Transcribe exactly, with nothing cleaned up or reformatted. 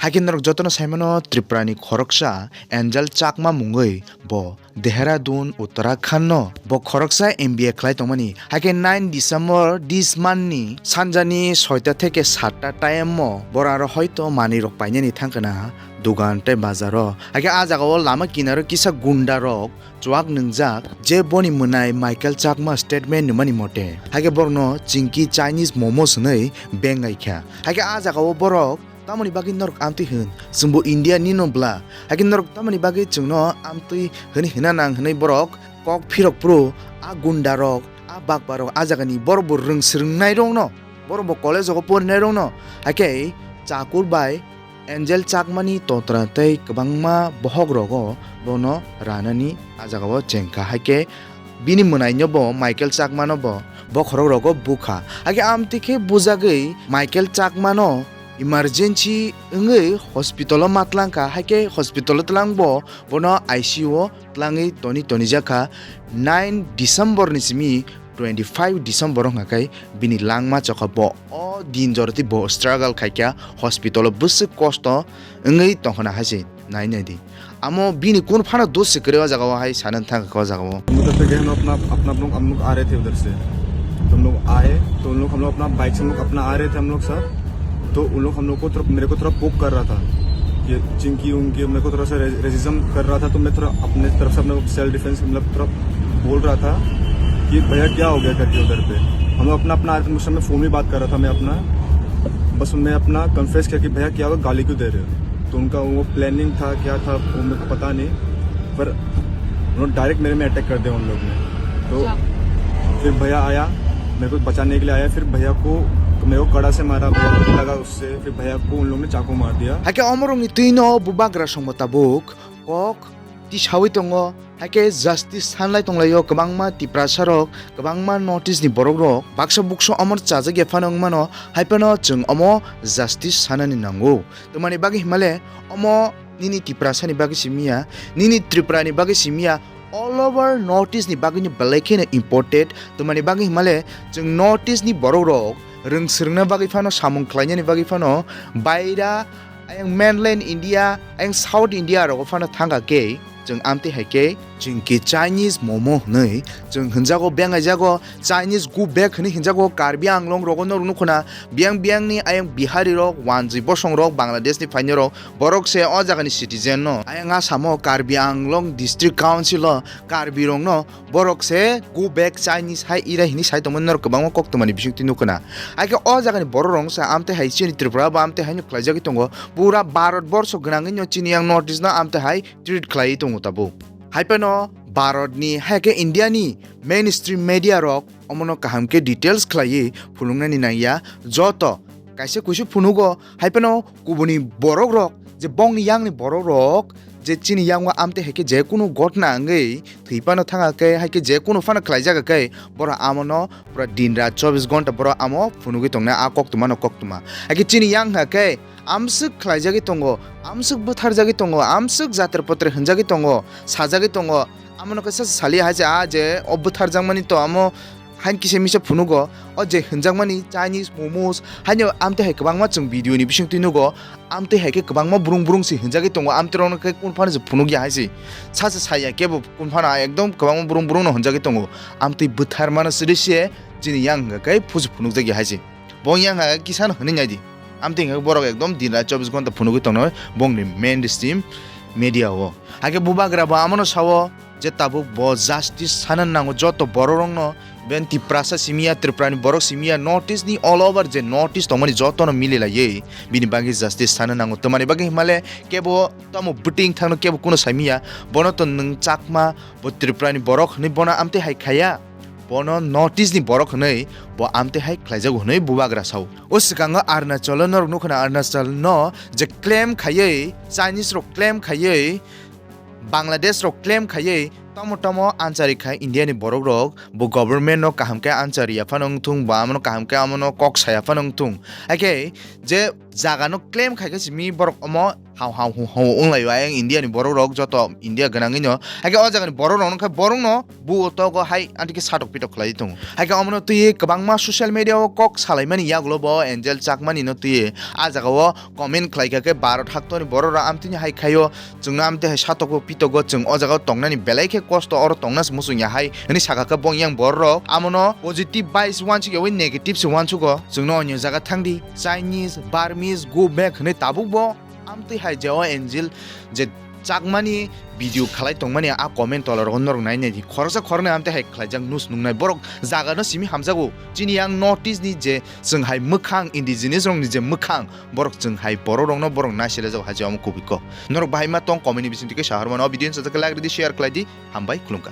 Haikhe norok jotono saimano Tripura ni khoroksa Angel Chakma mungwi bo Dehradun, Uttarakhand no bo khoroksa M B A khlai tongmani. Haikhe nine December this month ni sanjani soita theke satta time o bora aro hoito manwi rok painani thangkana dugan tei bazar o. Haikhe a jaga o lama kinaro kisa gunda rok chuak nwngjak je boni mwnai Michael Chakma statement nwmani mote. Haikhe borokno Chinky Chinese Momos hwnwi bengaikha. Haikhe a jaga o borok tamoni bagwi norok amtwi hwn? Chwngbo India ni no bla. Haikhe norok tamoni bagwi chwngno amtwi hwnwi hwna nang hwnwi borok kok phirok phuru a gunda rok, a bakpa rok a jaga ni borok bo rwng swrwngnai rok no, borok bo college rogo porinai rok no. Haikhe Chakur bai Angel Chakmani totra tei kwbangma bohok rogo bono ranani a jaga o chengkha. Haikhe bini mwnaino bo Michael Chakmano bo bokhorok rogo bukha. Haikhe amtwi khe bujagwi Michael Chakmano emergency wngwi hospital o ma tlangkha. Haikhe hospital o tlangbo bono I C U o tlangwi toni tonijakha. Nine December ni simi twenty five December wngkha khe bini langma chokha. Bo o din joroti bo struggle khaikha, hospital o bwswk kosto wngwi tongkhana hai se nai nai di. Amo bini kun phano dos se kwrwi o jaga o hai sana thang kha o jaga o. उधर से गए हम लोग अपना अपना हम लोग हम लोग आ रहे थे उधर से। तो हम लोग आए तो उन लोग हम लोग अपना बाइक से हम लोग अपना आ रहे थे हम लोग सब। तो उन लोग हम लोग को तरफ मेरे को तरफ पोक कर रहा था कि चिंकी उनके मेरे को थोड़ा सा रेसिज्म कर रहा था। तो मैं थोड़ा अपने तरफ से अपने सेल्फ डिफेंस मतलब थोड़ा बोल रहा था कि भैया क्या हो गया करके उधर पे। हम लोग अपना अपना आ रहे थे, उस समय फ़ोन में बात कर रहा था मैं अपना। बस मैं अपना कन्फेस किया कि भैया क्या हुआ, गाली क्यों दे रहे हो। तो उनका वो प्लानिंग था क्या था वो मेरे को पता नहीं, पर उन्होंने डायरेक्ट मेरे में अटैक कर दिया उन लोग ने। तो फिर भैया आया मेरे को बचाने के लिए आया, फिर भैया को मेरे को कड़ा से मारा, भैया को लगा उससे, फिर भैया को उन लोग ने चाकू मार दिया। Haikhe omorokni twino bubagra songmo tabuk kok tisawi tongo. Haikhe justice sanlai tonglaio kwbangma Tiprasa rok, kwbangma North East ni borok rok, baksa bukso omor chajak ya phano wngmano, hai phano chwng omo justice sanani nango. Twmani bagwi himale omo nini Tiprasa ni bagwi simiya, nini Tripura ni bagwi simiya, all over North East ni bagwi ni belai kheno important. Twmani bagwi himale chwng North East ni borok rok rwng swrwngna bagwi phano, samung khlainani bagwi phano, baira ayang mainland India, ayang South India rogo phano thangkha khe, chwng amtwi hai khe, chwng khe Chinese momo hwnwi chwng hwnjago, bengaijago, Chinese go back hwnwi hwnjago, Karbi Anglong rogo norok nukhuna, biyang biyangni ayang Bihari rok, wanjwi bosong rok, Bangladesh ni phainai rok, borok se o jagani citizen no. Ayang Assam o Karbi Anglong District Council o Karbi rok no borok se go back Chinese hai irai hini sai tongmani norok kwbangma koktwmani bisingtwi nukuna. Haikhe o jagani borok rok sa amtwi hai chini Tripura bo amtwi haino khlaijagwi tongo. Pura Bharat borsho gwnangwi no chini yang North East no amtwi hai treat khlaiwi tongo tabuk. Hai phano Bharat ni haikhe India ni mainstream media rok omono kaham khe details khlaiwi phunuknani nangya. Joto kaisa kuisu phunugo, hai phano kubuni borok rok, je bongni yangni borok rok, je chini yango amtwi hai khe je kunu gotna wngwi thwi phano thanga khe, hai khe je kunu phano khlaijak khe, borok amono pura din rat chobbish ghonta borok amo phunugwi tongnai, a koktwma no koktwma. Hai khe chini yang ha khe amswk khlaijagwi tongo, amswk bwtharjagwi tongo, amswk jater potre hwnjagwi tongo, sajagwi tongo. Amono khe sasa sali hai se, a je o bwtharjakmani to amo hain kisa misa phunugo, o je hwnjakmani Chinese momos, haino amtwi hai kwbangma chwng video ni bisingtwi nugo, amtwi hai khe kwbangma brung brung se hwnjagwi tongo, amtwi rokno khe kun phano se phunukya hai se. Sasa saya kebo kun phano ekdom kwbangma brung brung no hwnjagwi tongo, amtwi bwthar mano siri se chini yang hwnkha khe phusu phunukjakya hai se. Bo yang hwnkha khe kisa no hwnwi nai di, amtwi hwnkha khe borok ekdom din rat chobbish ghonta phunugwi tongnai bongni mainstream media o. Hakhe bubagra bo amono sao, je tabuk bo justice sana nango joto borok rokno, ben Tiprasa simiya, Tripura ni borok simiya, North East ni all over je North East tongmani jotono mililaiwi bini bagwi justice sana nango. Twmani bagwi himale kebo tamo bwtwi thangno kebo kuno saimiya, bono to nwng Chakma, bo Tripura ni borok hwnwi bono amtwi hai khaya, bono North East ni borok hwnwi bo amtwi hai khlaijago hwnwi bubagra sao. O swkango Arunachal o norok nukhuna, Arunachal no je claim khaiwi, Chinese rok claim khaiwi, Bangladesh rok claim khaiwi tamo tamo anchari kha India ni borok rok, bo government no kaham khe anchari ya phano wngthung, bo amono kaham khe amono kok saya phano wngthung. Hakhe je jaga no claim khai khe simi borok omo hau hau hu hau wng lai o. Ayang India ni borok rok joto India gwnangwi no, hai khe o jaga ni borok rok no khe borok no bu o togo hai anti khe satok pitok khlai tongo. Hai khe omo no twi kwbangma social media o kok salai mani yagulo bo Angel Chakmani no twi a jaga o comment khlai kha khe Bharat hakto ni borok rok amtwi ni hai khai o. Chwngno amtwi hai satokgo pitogo, chwng o jaga o tongnani belai khe kosto, oro tongna se muchung ya hai hwnwi sakha khe bong yang borok rok. Amono positive bai se uansuk yaui negative se uansugo. Chwngno onyo jaga thangdi, Chinese, Burmese, go back hwnwi tabukbo amtwi hai je o Angel je Chakmani video khalai tongmani a comment tola rogo norok nai nai di. Khoroksa khoroknwi amtwi hai khlaijak news nungnai. Borok jaga no simi hamjago. Chini yang North East ni je chwng hai mwkhang indigenous rokni je mwkhang borok chwng hai borok rokno borok nai selaijak hai je omo kubui kok. Norok bahai ma tong comment ni bising twi khe sahar mano. O video ni sajak khe like rwdi, share khlai di. Hambai khulumkha.